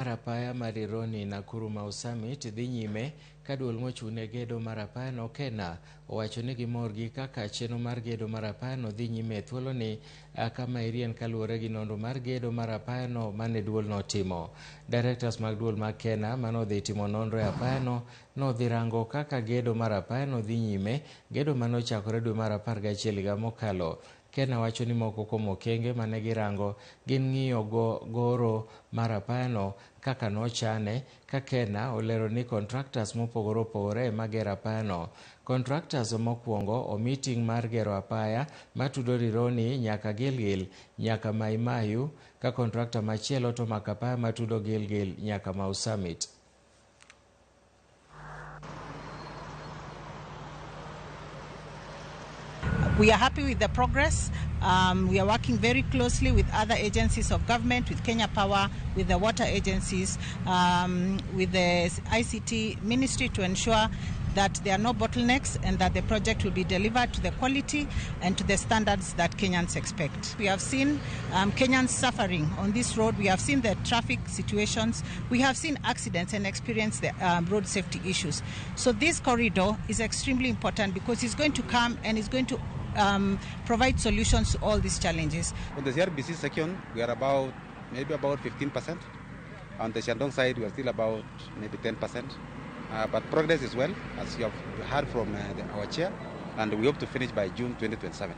Apaya mar Rironi Nakuru Mau Summit dhi nyime ka duol mochung' ne gedo mar apayano KeNHA owacho ni gimor gi kaka chenro mar gedo mar apayano dhi nyime e thuoloni kama irien kaluwore gi nonro mar gedo mar apayano mane duolno otimo. Directors mag duol mag KeNHA manodhi timo nonro e apayano nodhi rango kaka gedo mar apayano dhi nyime, gedo manochakore dwe mar 11 higa mokalo. KeNHA wacho ni moko kuom okenge mane girango gin ng'iyo goro mar apayano kaka nochane, ka KeNHA olero ni contractors mopogore opogore ema gero apayano. Contractors mokwongo omi ting' mar gero apaya matudo Rironi nyaka Gilgil nyaka Mai Mahiu, ka contractor machielo to omako apaya matudo Gilgil nyaka Mau Summit. We are happy with the progress. We are working very closely with other agencies of government, with Kenya Power, with the water agencies, with the ICT ministry to ensure that there are no bottlenecks and that the project will be delivered to the quality and to the standards that Kenyans expect. We have seen Kenyans suffering on this road. We have seen the traffic situations. We have seen accidents and experienced the road safety issues. So this corridor is extremely important because it's going to come and it's going to provide solutions to all these challenges. On the CRBC section, we are about maybe about 15%. On the Shandong side, we are still about maybe 10%. But progress is well, as you have heard from our chair, and we hope to finish by June 2027.